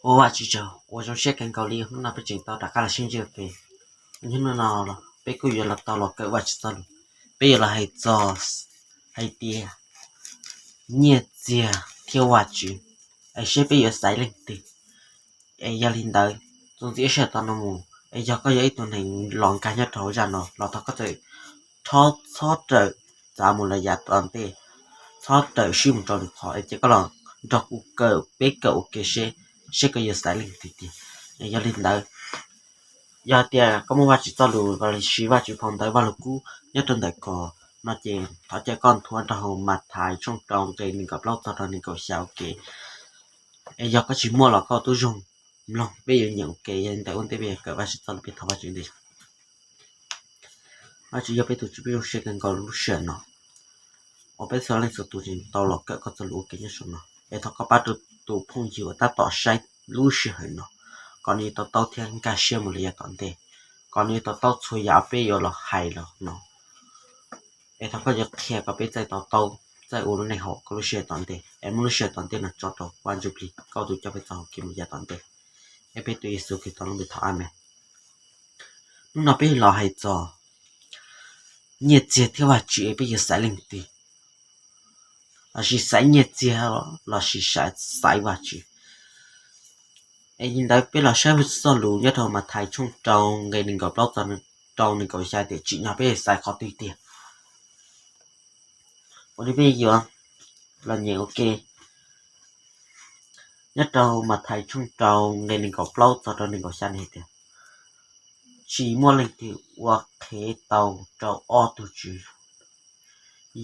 Ua Vajtswv tsaug uas zoo siab kawg nkaus li hnub no peb tseem tau rov qab los sib ntsib ua ke. Hnub no los peb kuj yuav los tau los kawm Vajtswv txoj lus. Peb yuav los hais txog hais tias nyiaj txiag thiab Vajtswv, es seb peb yuav xaiv leej twg. Es yog li ntawd, txuas ntxiv sij hawm no mus, es yog koj yog ib tug neeg los nkag nyob rau hauv zaj no los thov koj txhob rawm txav mus lawm yav tom ntej, txhob rawm sib mus rau lwm qhov, es ces koj los nrog kuv kawm, peb kawm ua ke seb, seb koj yuav xaiv leej twg tiag. Es yog li ntawd, yog tias koj muaj Vajtswv txoj lus los sis Vajtswv phau ntawv Vajluskub nyob rau ntawm ko no ces thov caw koj nthuav rau hauv Mathais tshooj rau nqe nees nkaum plaub txog rau nees nkaum xya ua ke. Es yog koj tsis muaj los koj tub zoo mloog, peb yuav nyeem ua ke, yog li ntawd ua ntej peb yuav kawm Vajtswv txoj lus peb thov Vajtswv nti. Vajtswv yog peb tus Tswv, peb zoo siab kawg nkaus lub sij hawm no uas peb txhua leej txhua tus tseem tau los kawm koj txoj lus ua ke nyob saum no. Es thov koj pab rau tus phooj ywg uas tab tom saib lub sij hawm no, kom nws yuav to taub thiab nkag siab mus li yav tom ntej, kom nws yuav to taub txhua yam peb yuav los hais los no. Es thov koj yuav qhia kom peb txawj to taub, txawj ua lub neej haum koj lub sij hawm tom ntej, es muab lub sij hawm tom ntej no tso rau Vaj Ntsuj Plig, koj tus coj peb txoj hauv kev mus yav tom ntej. Es peb tus Yexus Khetos lub npe thov, Amees. Hnub no peb los hais txog nyiaj txiag thiab Vajtswv, es peb yuav xaiv leej twg, los sis xaiv nyiaj txiag los sis xaiv Vajtswv. Es li ntawd peb los saib Vajtswv txoj lus nyob rau Mathais tshooj rau nqe nees nkaum plaub txog rau nees nkaum xya tias tsim nyog peb xaiv qhov twg tiag. Ua li peb yuav los nyeem ua ke nyob rau Mathais tshooj rau nqe nees nkaum plaub txog rau nees nkaum xya hais tias, tsis muaj leej twg ua qhev tau rau ob tug tswv.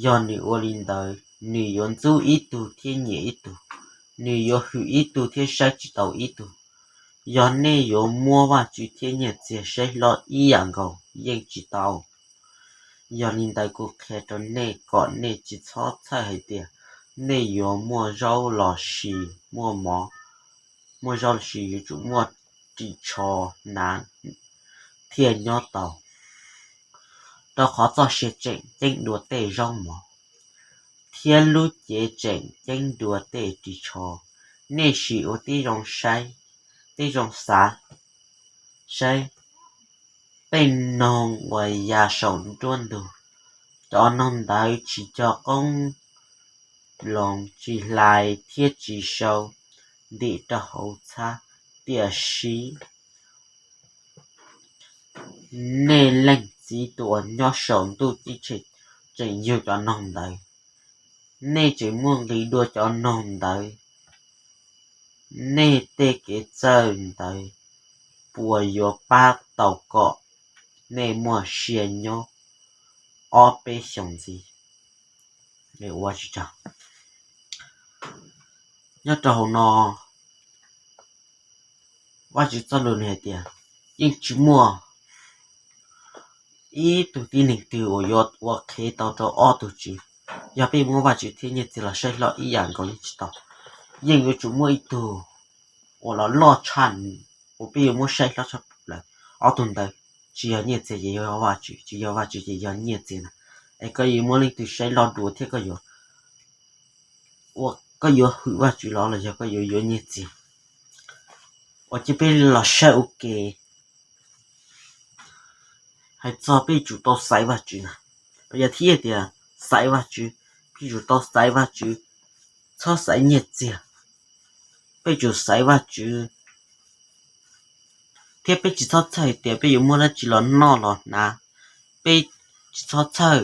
Yog nws ua li ntawd, nws yuav ntxub ib tug thiab nyiam ib tug, nws yuav hwm ib tug thiab saib tsis taus ib tug. Yog nej yuav muab Vajtswv thiab nyiaj txiag saib hlob ib yam nkaus yeej tsis tau. Yog li ntawd kuv qhia rau nej kom nej tsis txhob txhawj hais tias nej yuav muaj zaub los sis muaj mov, muaj zaub los sis yuav tsum muaj ris tsho hnav thiaj nyob tau. Rau qhov txoj sia tseem ceeb dua tej zaub mov, thiab lub cev tseem ceeb dua tej ris tsho. Nej sim ua tib zoo saib, tib zoo xav saib tej noog uas ya saum nruab ntug. Cov noog ntawd tsis cog qoob loo, tsis hlais thiab tsis sau ntim rau hauv txhab, tiam sis nej Leej Txiv tus uas nyob saum ntuj ceeb tsheej tseem yug cov noog ntawd. Nej tseem muaj nqis dua cov noog ntawd, nej tej kev txawj ntawd puas yuav pab tau kom nej muaj sia nyob ob peb xyoos ntxiv? Nws ua tsis tau. Nyob rau hauv no, Vajtswv txoj lus nws hais tias yeej tsis muaj ib tug tib neeg twg uas yuav ua qhev tau rau ob tug tswv. Yog peb muab Vajtswv thiab nyiaj txiag los saib hlob ib yam nkaus yeej tsis tau. Yeej yuav tsum muaj ib tug uas los loj tshaj, uas peb yuav muab saib hlob tshaj plaws. Ob tug ntawd tsis yog nyiaj txiag ces yog Vajtswv, tsis yog Vajtswv ces yog nyiaj txiag na. Es koj yuav muab leej twg saib loj dua thiab koj yuav, koj yuav hwm Vajtswv los los yog koj yuav yuav nyiaj txiag? Ua cia peb los saib ua ke. Hais txog peb yuav tsum tau xaiv Vajtswv na, yog thiaj tias xaiv Vajtswv, peb yuav tsum tau xaiv Vajtswv, txhob xaiv nyiaj txiag. Peb yuav tsum xaiv Vajtswv, thiab peb tsis txhob txhawj hais tias peb yuav muaj dab tsi los noj los hnav. Peb tsis txhob txhawj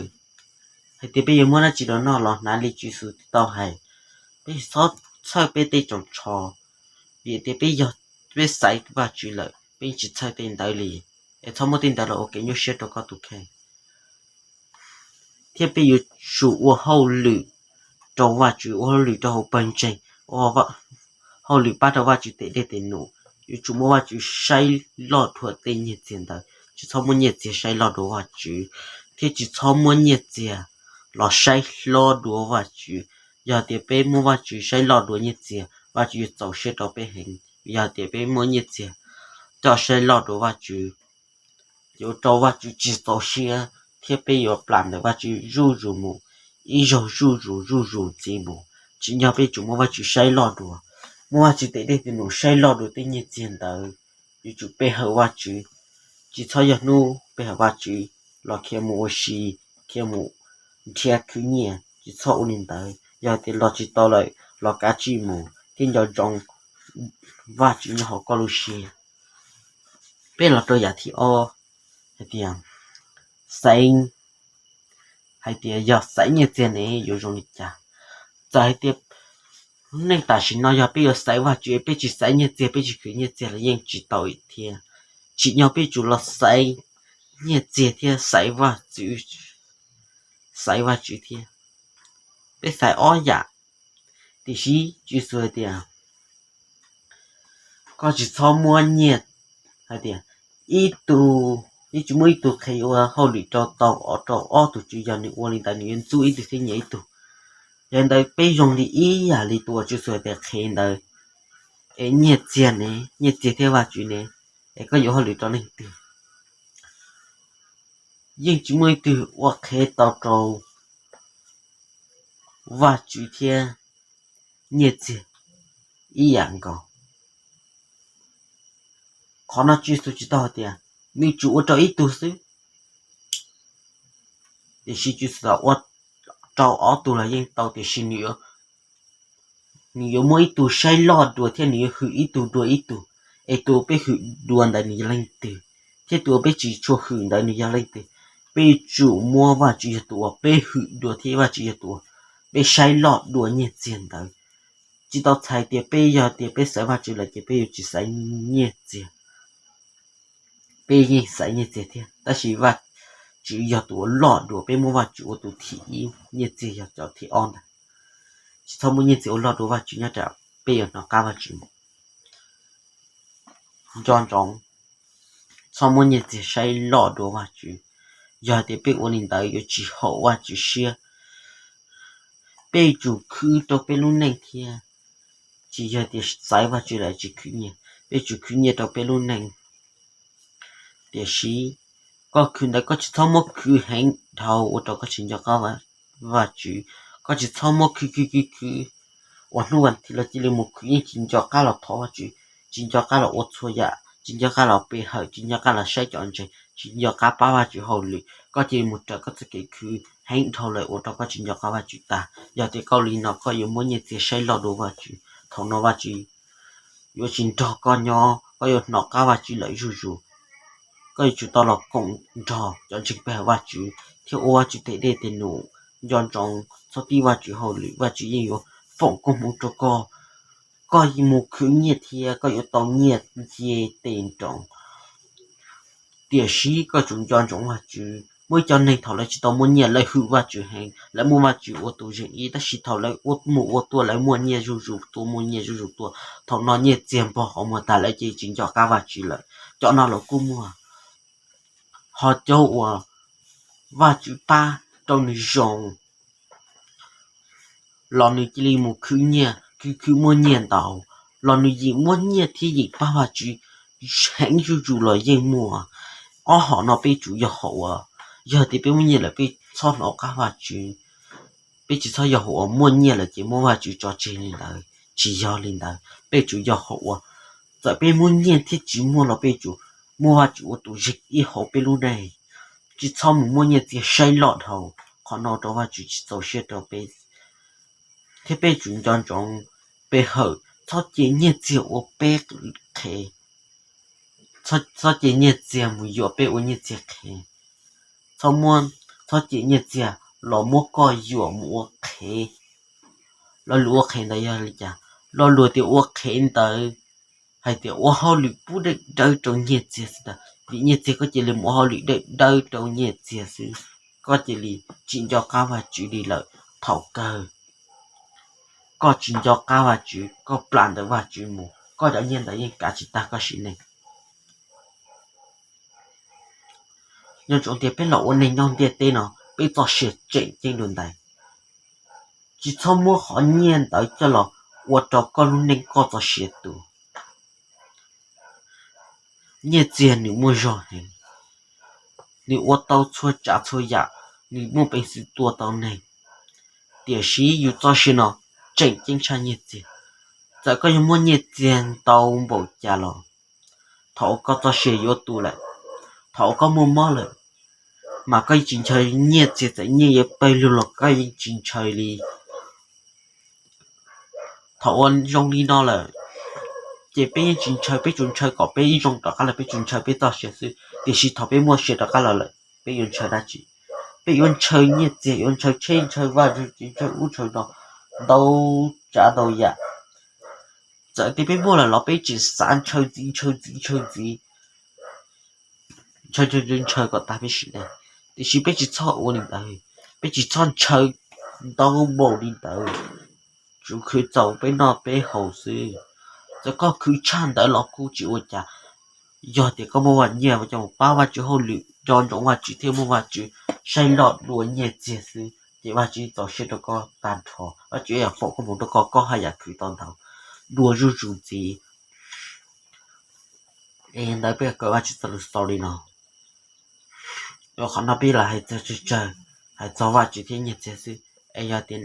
hais tias peb yuav muaj dab tsi los noj los hnav li Tswv Yexus tau hais. Peb tsis txhob txhawj peb tej tsoos tsho, vim tias peb yog, peb xaiv Vajtswv lawm peb tsis txhawj tej ntawd li. Es txhob muab tej ntawd los ua kev nyuaj siab rau koj tus kheej. Thiab peb yuav tsum ua hauj lwm rau Vajtswv, ua hauj lwm rau hauv pawg ntseeg, ua hauj lwm pab rau Vajtswv tes dej tes num. Yuav tsum muab Vajtswv saib loj dua tej nyiaj txiag ntawd, tsis txhob muab nyiaj txiag saib loj dua Vajtswv, thiab tsis txhob muab nyiaj txiag los saib hlob dua Vajtswv. Yog tias peb muab Vajtswv saib loj dua nyiaj txiag, Vajtswv yuav txaus siab rau peb heev. Yog tias peb muab nyiaj txiag coj saib loj dua Vajtswv, yuav rau Vajtswv tsis txaus siab, thiab peb yuav plam ntawm Vajtswv zuj zus mus, ib zaug zuj zus zuj zus ntxiv mus. Tsim nyog peb yuav tsum muab Vajtswv saib loj dua. muab Vajtswv tes dej tes num saib loj dua tej nyiaj txiag ntawd, yuav tsum pe hawm Vajtswv. Tsis txhob yog hnub pe hawm Vajtswv los khiav mus ua si, khiav mus nrhiav khwv nyiaj, tsis txhob ua li ntawd. Yog tias los tsis tau lawm los kav tsij mus thiab nco ntsoov Vajtswv nyob hauv koj lub siab. Peb los rau yam thib ob, hais tias xaiv, hais tias yog xaiv nyiaj txiag ne yuav zoo li cas. Txawm hais tias lub neej tam sim no yog peb yuav xaiv Vajtswv, peb tsis xaiv nyiaj txiag, peb tsis khwv nyiaj txiag los yeej tsis tau thiab. Tsim nyog peb tsum los xaiv nyiaj txiag thiab xaiv Vajtswv, xaiv Vajtswv thiab. Peb xaiv ob yam. Tiam sis Tswv Yexus hais tias koj tsis txhob muab nyiaj, hais tias ib tug, yeej tsis muaj ib tug qhev ua hauj lwm rau tau rau ob tug tswv, yog nws ua li ntawd nws yuav ntxub ib tug thiab nyiam ib tug. Yog li ntawd peb zoo li ib yam li tus uas Tswv Yexus hais tias qhev ntawd, es nyiaj txiag ne, nyiaj txiag thiab Vajtswv ne, es koj yuav hauj lwm rau leej twg? Yeej tsis muaj ib tug ua qhev tau rau Vajtswv thiab nyiaj txiag ib yam nkaus. Qhov no Tswv Yexus tsis tau hais tias nws tsuas ua rau ib tug xwb, tiam sis Tswv Yexus ua rau ob tug los yeej tau, tiam sis nws yuav muab ib tug saib loj dua thiab nws yuav hwm ib tug dua ib tug, es tus uas peb hwm dua ntawd nws yog leej twg, thiab tus uas peb tsis tshua hwm ntawd nws yog leej twg. Peb yuav tsum muab Vajtswv yog tus uas peb hwm dua thiab Vajtswv yog tus uas peb saib loj dua nyiaj txiag ntawd. Tsis tau txhais tias peb yog tias peb xaiv Vajtswv lawm ces peb yuav tsis xaiv nyiaj txiag. Peb yeej xaiv nyiaj txiag thiab, tab sis Vajtswv yog tus uas loj dua, peb muab Vajtswv ua tus thib ib, nyiaj txiag yog cov thib ob ntag. Tsis txhob muab nyiaj txiag ua loj dua Vajtswv nyob tsam peb yuav hnov qab Vajtswv. Nco ntsoov, txhob muab nyiaj txiag saib loj dua Vajtswv. Yog tias peb ua li ntawd yuav tsis haum Vajtswv siab. Peb yuav tsum khwv rau peb lub neej thiab. Tsis yog tias xaiv Vajtswv lawm tsis khwv nyiaj, peb yuav tsum khwv nyiaj rau peb lub neej. Tiam sis koj khwv ntawd koj tsis txhob muab khwv heev dhau ua rau koj tsis nco qab Vajtswv. Koj tsis txhob muab khwv khwv khwv khwv uas hnub vas thiv los cia li mus khwv, yeej tsis nco qab los thov Vajtswv, tsis nco qab los ua txhua yam, tsis nco qab los pe hawm, tsis nco qab los saib cov ntseeg, tsis nco qab pab Vajtswv hauj lwm, koj cia li mus raws koj txoj kev khwv heev dhau lawm ua rau koj tsis nco qab Vajtswv tag. Yog tias koj ua li no koj yuav muab nyiaj txiag saib loj dua Vajtswv. Thaum no Vajtswv yuav tsis nrog koj nyob, koj yuav hnov qab Vajtswv lawm zuj zus. Koj yuav tsum tau los koom nrog cov ntseeg pe hawm Vajtswv thiab ua Vajtswv tes dej tes num. Nco ntsoov, txhob tib Vajtswv hauj lwm, Vajtswv yeej yuav foom koob hmoov rau koj. Koj mus khwv nyiaj thiab koj yuav tau nyiaj nce tes nroos. Tiam sis koj tsum nco ntsoov Vajtswv. Muaj ib co neeg thaum lawv tsis tau muaj nyiaj lawv hwm Vajtswv heev, lawv muab Vajtswv ua tus zeem ib, tab sis thaum lawv ua mus ua tuaj lawv muaj nyiaj zuj zus tuaj, muaj nyiaj zuj zus tuaj, thaum no nyiaj txiag npog qhov muag tag lawv cia li tsis nco qab Vajtswv lawm. Cov no los kuj muaj. Ho cov uas Vajtswv pab rau nws zoo los nws cia li mus khwv nyiaj, khwv khwv muaj nyiaj ntau, los nws yeem muaj nyiaj thiab yeem pab Vajtswv heev zuj zus los yeej muaj. Ob hom no peb tsum yog hom uas, yog tias peb muaj nyiaj lawm peb txhob hnov qab Vajtswv. Peb tsis txhob yog hom uas muaj nyiaj lawm ces muab Vajtswv tso tseg li ntawd, tsis yog li ntawd. Peb tsum yog hom uas txawm peb muaj nyiaj thiab tsis muaj los peb tsum muab Vajtswv ua tus zeem ib hauv peb lub neej. Tsis txhob mus muab nyiaj txiag saib loj dhau, qhov no rau Vajtswv tsis txaus siab rau peb. Thiab peb tsum nco ntsoov pe hawm, txhob cia nyiaj txiag ua peb qhev, txhob cia nyiaj txiag mus yuam peb ua nyiaj txiag qhev. Txhob muab, txhob cia nyiaj txiag los muab koj yuam mus ua qhev. Lo lus ua qhev ntawd yog li cas? Lo lus tias ua qhev ntawd hais tias ua hauj lwm pub dawb dawb rau nyiaj txiag xwb ntag, vim nyiaj txiag koj cia li mus ua hauj lwm dawb dawb rau nyiaj txiag xwb, koj cia li tsis nco qab Vajtswv li lawm. Thaum kawg koj tsis nco qab Vajtswv, koj plam ntawm Vajtswv mus, koj cov nyiaj ntawd yeej kav tsis tag koj sim neej. Nco ntsoov tias peb los ua neeg nyob ntiaj teb no peb txoj sia tseem ceeb dua ntais. Tsis txhob muab qhov nyiaj ntawd coj los ua rau koj lub neej koj txoj sia tu. Nyiaj txiag nws muaj zog heev, nws ua tau txhua tsav txhua yam, nws muaj peev xwm tua tau neeg. Tiam sis yus txoj sia no tseem ceeb tshaj nyiaj txiag. Txawm koj yuav muaj nyiaj txiag ntau npaum cas los, thaum uas koj txoj sia yuav tu lawm, thaum uas koj muaj mob lawm, mas koj yeej tsis ntshaw nyiaj txiag, txawm nyiaj yuav pawg lug los koj yeej tsis ntshaw li. Thaum uas zoo li no lawm, ces peb yeej tsis ntshaw, peb tsuas ntshaw kom peb ib zoo rov qab los, peb tsuas ntshaw peb txoj sia xwb. Tiam sis thaum peb muaj sia rov qab los lawm, peb yuav ntshaw dab tsi? Peb yuav ntshaw nyiaj txiag, yuav ntshaw tsheb, ntshaw vaj, ntshaw ub ntshaw no, ntau tsav ntau yam. Txawm tias peb muaj lawm los peb tseem xav ntshaw ntxiv, ntshaw ntxiv, ntshaw ntxiv, ntshaw, ntshaw, ntshaw kom tag peb sim neej. Tiam sis peb tsis txhob ua li ntawd, peb tsis txhob ntshaw ntau npaum li ntawd, tsuas khwv txaus peb noj peb haus xwb. Txawm koj khwv tshaj ntawd los kuj tsis ua cas. Yog tias koj muaj vaj nyiaj coj mus pab Vajtswv hauj lwm, nco ntsoov Vajtswv thiab muaj Vajtswv saib loj dua nyiaj txiag xwb, ces Vajtswv txaus siab rau koj tag nrho, Vajtswv yuav foom koob hmoov rau koj, koj haj yam khwv tau ntau dua zuj zus ntxiv. Es ntawd peb kawm Vajtswv txoj lus xaus li no. Qhov no peb los hais txog tsawg tsawg, hais txog Vajtswv thiab nyiaj txiag xwb. Es yog tias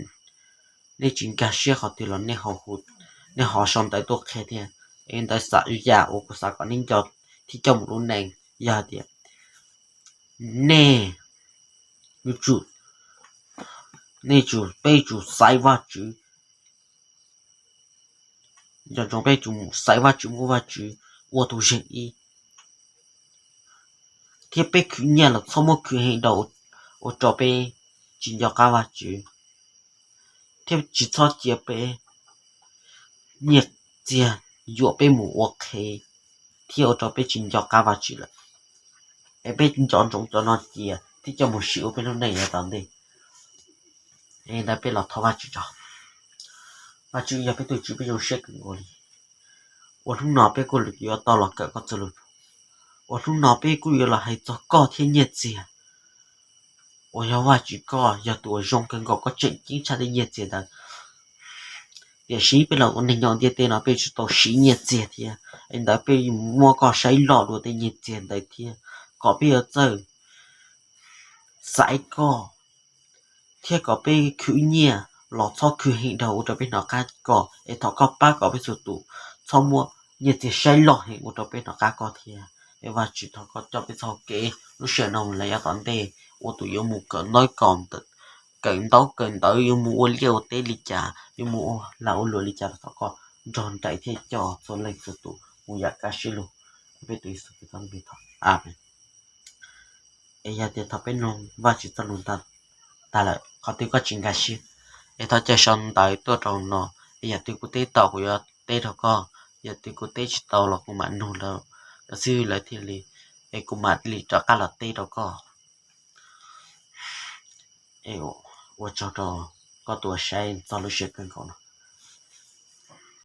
nej tsis nkag siab qhov twg los nej ho sau ntawv tuaj qhia thiab. Es ntawd xav yam uas kuv xav kom nej nco thiab coj mus lub neej yog tias nej yuav tsum, nej tsum, peb tsum xaiv Vajtswv, nco ntsoov peb tsum xaiv Vajtswv, muab Vajtswv ua tus zeem ib, thiab peb khwv nyiaj los txhob muab khwv heev dhau ua rau peb tsis nco qab Vajtswv, thiab tsis txhob cia peb nyiaj txiag yuam peb mus ua qhev thiab ua rau peb tsis nco qab Vajtswv lawm. Es peb nco ntsoov cov no cia thiab coj mus siv ua peb lub neej yav tom ntej. Es ntawd peb los thov Vajtswv tso. Vajtswv yog peb tus Tswv, peb zoo siab kawg nkaus li uas hnub no peb kuj yuav tau los kawm koj txoj lus, uas hnub no peb kuj yuav los hais txog koj thiab nyiaj txiag, uas yog Vajtswv koj yog tus uas zoo kawg nkaus, koj tseem ceeb tshaj tej nyiaj txiag ntawd. Tiam sis peb los ua neeg nyob ntiaj teb no peb tsis tau siv nyiaj txiag thiab, es ntawd peb muab koj saib loj dua tej nyiaj txiag ntawd thiab, kom peb yuav txawj xaiv koj, thiab kom peb khwv nyiaj los txhob khwv heev dhau ua rau peb hnov qab koj, es thov koj pab kom peb txhua tus txhob muab nyiaj txiag saib loj heev ua rau peb hnov qab koj thiab. Es Vajtswv thov koj coj peb txoj kev lub sij hawm no mus lawm yav tom ntej, ua tus yuav mus kawm ntaub kawm kawm ntaub kawm ntawv, yuav mus ua liaj ua teb li cas, yuav mus ua lag ua luam li cas los thov koj nrog nraim thiab coj txhua leej txhua tus mus yam kaj siab lug. Peb tus Yexus Khetos lub npe thov, amees. Es yog tias thaum peb mloog Vajtswv txoj lus tag lawm qhov twg koj tsis nkag siab, es thov caw sau ntawv tuaj rau no, es yam twg kuv teb tau kuv yuav teb rau koj, yam twg kuv teb tsis tau los kuv mam nug lawv xwb lawv thiaj li, es kuv mam li rov qab los teb rau koj. Es ua tsaug rau koj tus uas saib txog lub sij hawm kawg nkaus no.